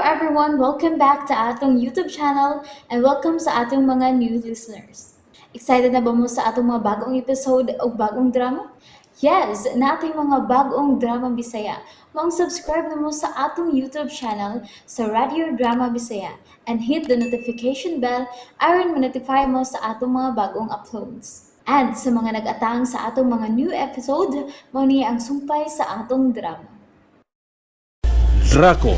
everyone! Welcome back to atong YouTube channel and welcome sa atong mga new listeners. Excited na ba mo sa atong mga bagong episode o bagong drama? Yes, nating mga bagong drama Bisaya. Maong subscribe na mo sa atong YouTube channel sa Radio Drama Bisaya and hit the notification bell aron ma-notify mo sa atong mga bagong uploads. And sa mga nag-atang sa atong mga new episode, mao ni ang sumpay sa atong drama. Draco.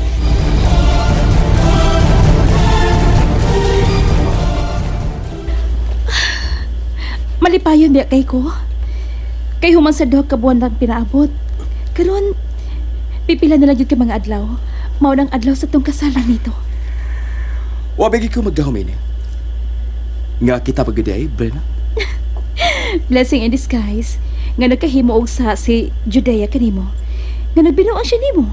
Malipayon biya kay ko. Kay human sa duha ka buwan lang pinaabot. Karon pipila na lang jud ka mga adlaw. Mao nang adlaw sa tong kasalan nito. Wa bigi ko magdahom ini. Nga kita paggaday, Brenna. Blessing in disguise nga nagkahimo og sa si Judea kanimo. Nga nagbinuang siya nimo.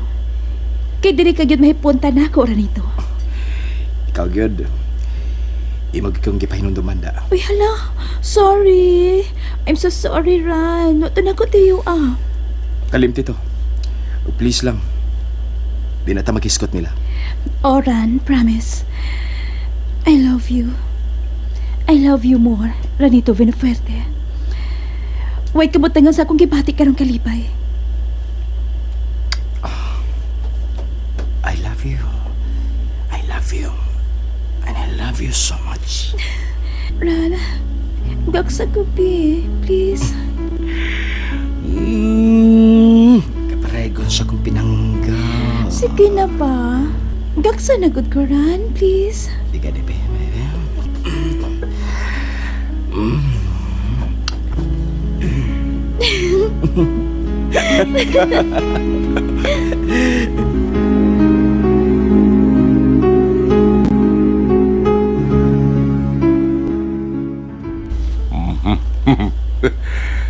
Kay dili ka gyud mahipunta nako ra nito. Ikaw gyud. Imag kong gipahinumduman da. Uy hala, sorry. I'm so sorry Ran. No to nako tiyo ah. Kalimti to. Please lang. Di na ta maghiskot nila. Oran, promise. I love you. I love you more, Ranito Vinafuerte. Huwag kabutangan sa akong gibati karong kalipay. I love you. I love you. And I love you so much. Ran, gaksa ko, be. Please. Kaparegon sa kong pinangga. Sige na ba? Gaksa na good ko, Ran. Please. Di ka, di, baby.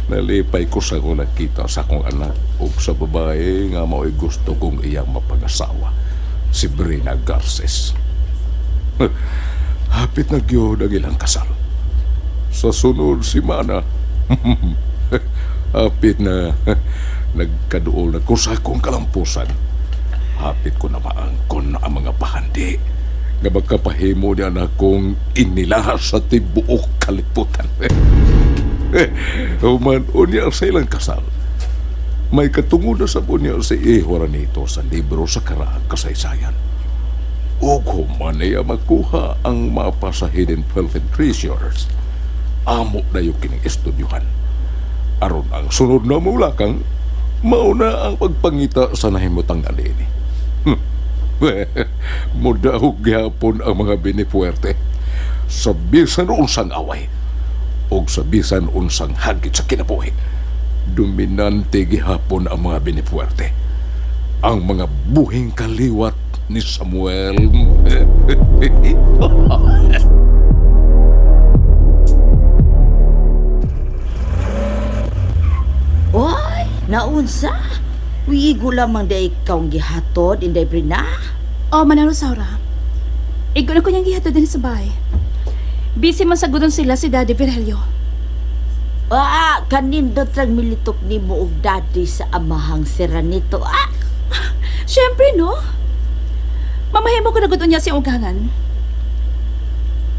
Nalipay ko sa kong nakita sa akong anak ug sa babae nga mao'y gusto kong iyang mapangasawa, si Brina Garces. Hapit na gyud ang ilang kasal. Sa sunod semana, hapit na nagkaduol na ko sa akong kalampusan. Hapit ko na maangkon ang mga pahandi nga magkapahimo niya na akong inilaha sa tibuok kaliputan. Human unya sa ilang kasal. May katungod na sa unya si Ihora nito sa libro sa karaang kasaysayan. Ug human niya makuha ang mapa sa Hidden Wealth and Treasures. Amo na yung kining estudyuhan. Aron ang sunod na mulakang, mauna ang pagpangita sa nahimutang anini. Mudahog gihapon ang mga binipuerte sa bisan unsang away og sa bisan unsang hagit sa kinabuhi. Dominante gihapon ang mga binipuerte. Ang mga buhing kaliwat ni Samuel. Oy, naunsa? Wiigo lamang da ikaw ang gihatod, Inday Brina. Oh, Manang Rosaura. Igo na ko niyang gihatod din sa bahay. Busy man sa gudon sila si Daddy Virgilio. Ah, kanindot lang militok ni mo og daddy sa amahang Seranito. Ah, Siyempre, no? Mamahimo ko na gud unya si ugangan.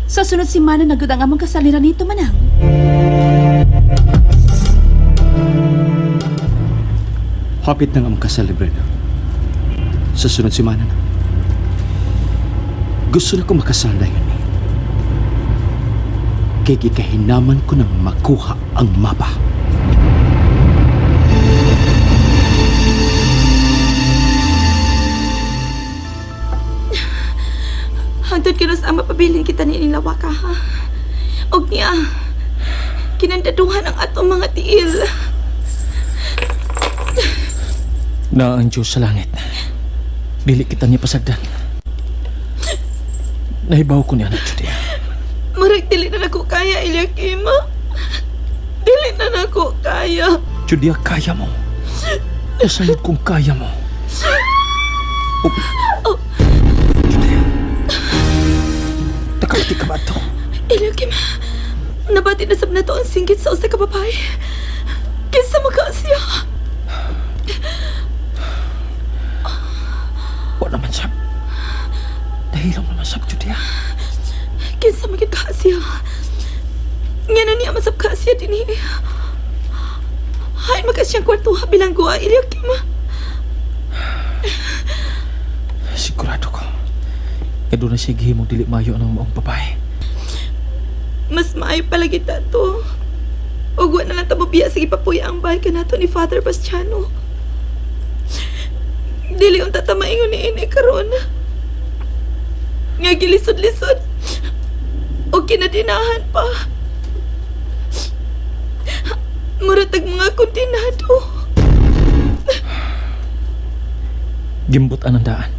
Sa sunod si Mana na gud ang among kasal ni Ranito Manang. Hapit na nga among kasal ni Brenna. Sa sunod semana na. Gusto na ko makasal na yun eh. Kay gikahinaman ko nang makuha ang mapa. Hangtod kinos ang mapabilin kita ni Nilawaka, ha? Og niya, kinandaduhan ang atong mga tiil. Na ang Diyos sa langit. Dili kita niya pasagdan. Nahibaw ko niya anak Judea. Murag dili na nako kaya, Eliakim, ha? Dili na nako kaya. Judea, kaya mo. Nasayod kong kaya mo. Oh. Judea. Nakabati ka ba ito? Eliakim, nabati na sab na to ang singgit sa usa ka babae. Kinsa maka siya? Wa naman siya. Nahilom naman sa Judea. Kinsa man gyud ka siya. Ngano niya masab ka siya dinhi. Hain maka siyang kwarto ha bilanggo ah, Eliakim. Sigurado ko. Nga doon na siya gihimong dili mayo ang maong babae. Mas maayo pala kita to. Ug wa na lang ta mobiya sige papuya ang bahay kanato ni Father Bastiano. Dili unta ta maingon ni ini karon. Nga gilisod-lisod. O kinadinahan pa. Mura tag mga kontinado. Gimbot ang daan.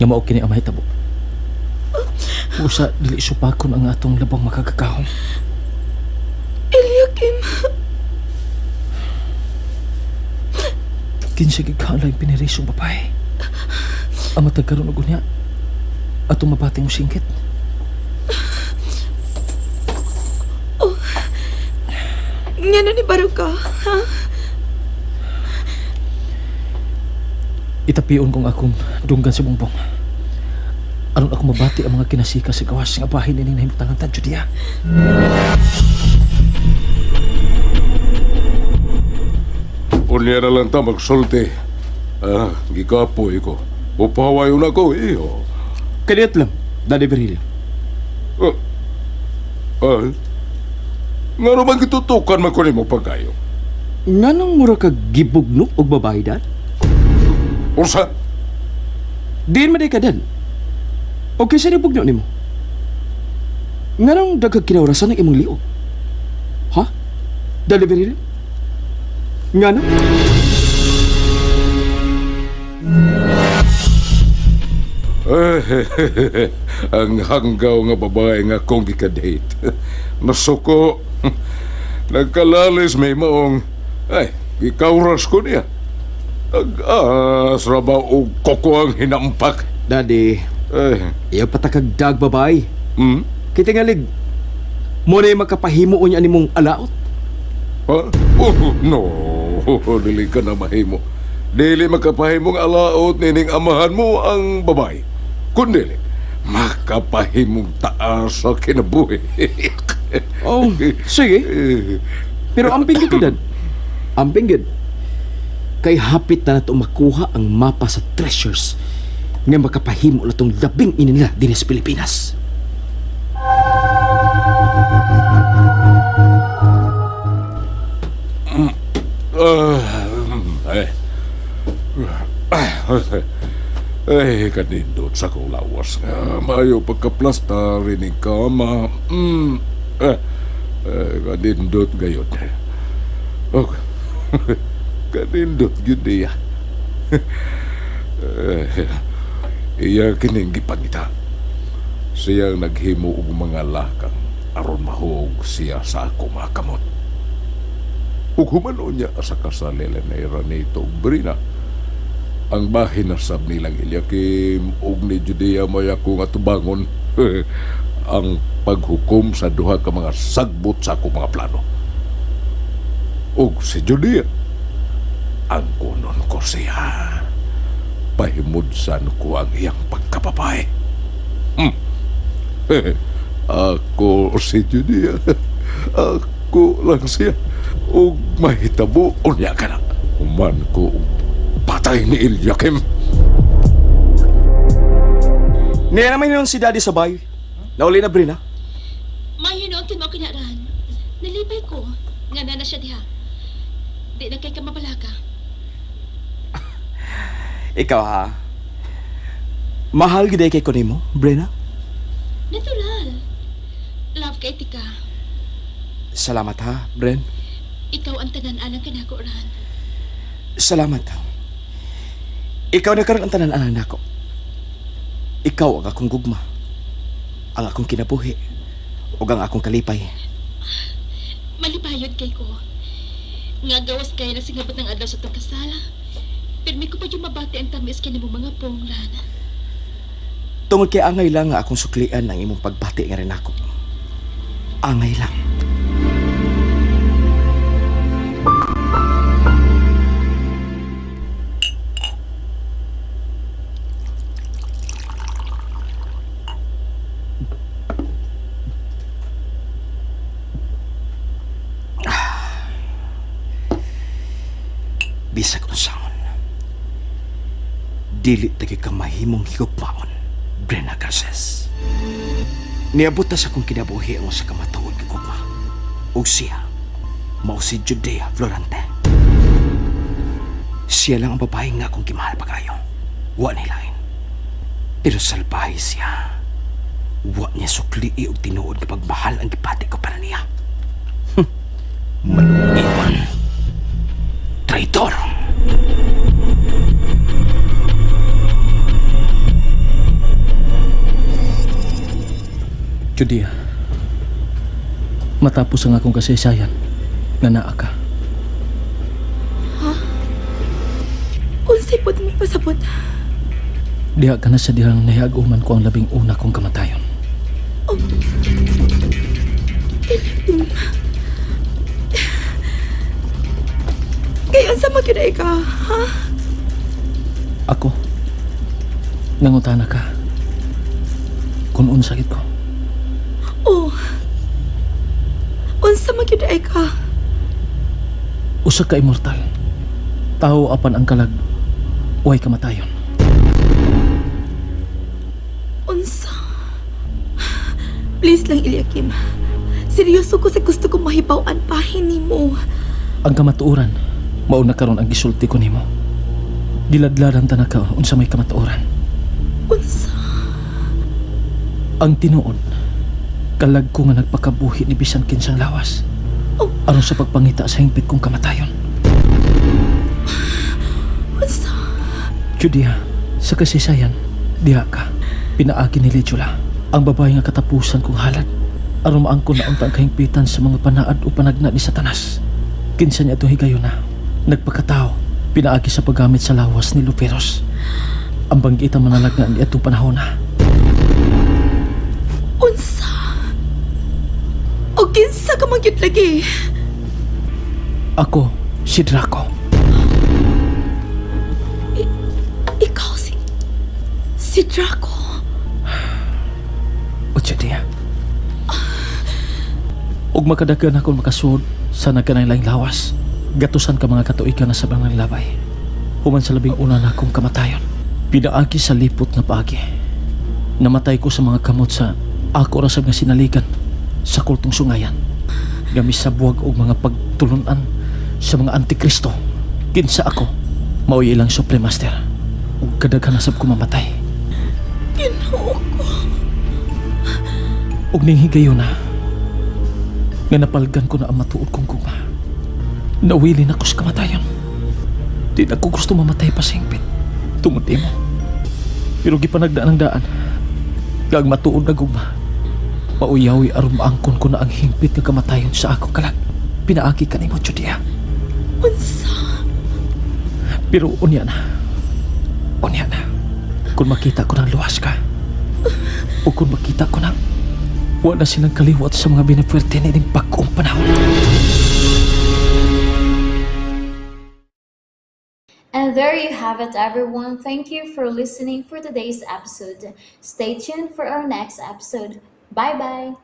Nga mao kini ang mahitabo. Usa dili supakon ang atong labang makagagahom. Eliakim, Kinsa gid ka ang pinirisong babae. Ang matag karon og unya atong mabati mo singkit. ngano ni Baruka, ha? Itapion kong akong dunggan sa bongbong. Aron ako mabati ang mga kinasika sa gawas nga bahin ining nahimutangan ta, Judea. Unya na lang ta magsulti. Ah, gikapoy ko. Upawayo na ko, iho. Kaniyot lang, Daddy Virgilio. Ah, ah, ngano bang gitutukan man ko nimo pagkayo? Nganong mura ka gibugno og babae, Dad? Unsa? Diin man day ka, Dad. O kinsa ni bugno nimo? Nganong dagkag kinawrasan ang imong liog? Ha? Daddy Virgilio? Ngano? Eh, ang hanggaw nga babae nga akong gikadate. Nasuko. Nagkalalis may maong. Ay, gikauras ko niya. Ag-as ra ba og koko ang hinampak? Daddy, Eh, iyo patakag dag babae. hmm? Kitingalig, mo na makapahimo unya nimong alaot. Ha? Oh, no. Dili ka na mahimo. Dili makapahimong alaot nining amahan mo ang babae. Kundili, makapahimong taas sa kinabuhi. Oh, sige. Pero amping gid ko, Dad. Amping gid. Kay hapit na nato makuha ang mapa sa treasures nga makapahimo na tong labing inila dinhi sa Pilipinas. Ah, ay. Ay, kanindot sa kong lawas nga. Maayo pagkaplasta rinig kama. Eh, eh, kanindot gayon. Oh, kanindot gyud niya. Eh, iya kining gipangita. Siya ang naghimo og mga lakang aron mahuog siya sa ako mga kamot. Ug humano niya sa kasalila ni Ranito ug Brina. Ang bahin na sab nilang Eliakim ug ni Judea may ako nga tubangon ang paghukom sa duha ka mga sagbot sa akong mga plano. Ug si Judea, ang kunon ko siya. Pahimudsan ko ang iyang pagkababae. Hmm. Ako si Judea. Ako lang siya. Ug mahitabo unya ka na. Human ko og patay ni Eliakim. Niya naman yun si Daddy sa bay. Nauli na, Brina. May hinuon mo kinaran. Nalipay ko. Nga na na siya diha. Di na kay ka mabalaka. Ikaw ha. Mahal gid kay ko nimo, Brina. Natural. Love kay tika. Salamat ha, Bren. Ikaw ang tanan-anang kanako ran. Salamat. Ikaw na karon ang tanan-anan nako. Ikaw ang akong gugma. Ang akong kinabuhi. Ug ang akong kalipay. Malipayod kay ko. Nga gawas kay na singabot ng adlaw sa tong kasal. Pirmi ko pa yung mabati ang tamis kini mo mga ponglan. Tungod kay angay lang nga akong suklian ang imong pagbati nga rin ako. Angay lang. Bisag unsaon, dili ta gyud ka mahimong higugmaon, Brenna Garces. Niabot ta sa akong kinabuhi ang usa ka matuod nga gugma. Ug siya, mao si Judea Florante. Siya lang ang babae nga akong gimahal pagayo. Wa ni lain. Pero salbahe siya. Wa niya suklii og tinuod nga pagmahal ang gipati ko para niya. Maluibon. Traitor! Judea, matapos ang akong kasaysayan, nga naa ka. Unsay pod mo pasabot? Diha ka na sa dihang nahiag-uman ko ang labing una kong kamatayon. Oh. Kay unsa man gyud ay ka, ha? Ako, nangutana ka. Kung unsa gid ko. Oh. Unsa man gyud ay ka? Usa ka immortal. Tao apan ang kalag, uway kamatayon. Unsa? Please lang, Eliakim. Seryoso ko sa gusto ko mahibaw-an pahin nimo. Ang kamatuoran, mao na karon ang gisulti ko nimo. Giladlaran ta na ka unsa may kamatuoran. Unsa? Ang tinuod, kalag ko nga nagpakabuhi ni bisan kinsang lawas. Oh. Aron sa pagpangita sa hingpit kong kamatayon. Unsa? Judea, sa kasaysayan, diha ka. Pinaagi ni Lejula, ang babae nga katapusan kong halad. Aron maangkon na unta ang kahingpitan sa mga panaad o panagna ni Satanas. Kinsa niya itong higayon na, nagpakatao, pinaagi sa paggamit sa lawas ni Luperos. Ang banggita manalagna ni atong panahon na. Unsa? O kinsa ka man gyud lagi? Ako, si Draco. Ikaw si Draco. O Judea. Ug makadagan ako makasuod sa nagkanang lawas. Gatusan ka mga katuigan na sa bangang labay. Human sa labing una na akong kamatayon. Pinaagi sa lipot nga paagi. Namatay ko sa mga kamot sa ako rasab nga sinaligan sa kultong sungayan. Gamis sa buwag og mga pagtulunan sa mga antikristo. Kinsa ako, mao'y ilang supremaster. Ug kadaghan na sab ko mamatay. Ginoo ko. Ug ning higayon na nga napalgan ko na ang matuod kong gugma. Nawili na ko sa kamatayon. Di na ko gusto mamatay pa sa hingpit. Tungod nimo. Pero gipanagdaan ang daan. Nga ang matuod na gugma. Pauyawi aron maangkon ko na ang hingpit nga kamatayon sa akong kalag. Pinaagi ka nimo, Judea. Unsa? Pero unya na. Unya na. Kung makita ko ng luwas ka, o kung makita ko ng wala silang kaliwat sa mga binapuwerte na ining bag-ong panahon. And there you have it, everyone. Thank you for listening for today's episode. Stay tuned for our next episode. Bye bye.